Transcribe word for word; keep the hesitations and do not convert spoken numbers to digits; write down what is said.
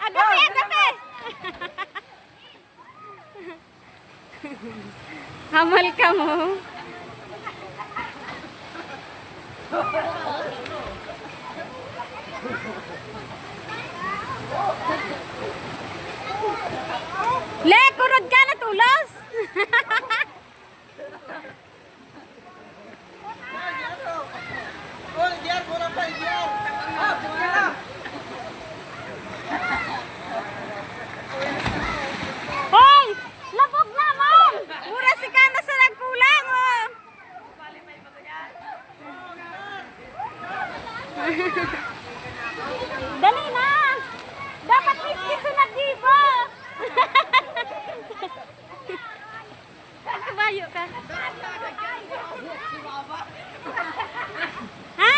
Dapi, dapi! Hamal ka mo. Le, kurod ka, natulos! Hoy! Labog naman! Mura si Kana sa nagkulang, oh! Dali na! Dapat miski sunod, di ba? Kabayo ka. Ha?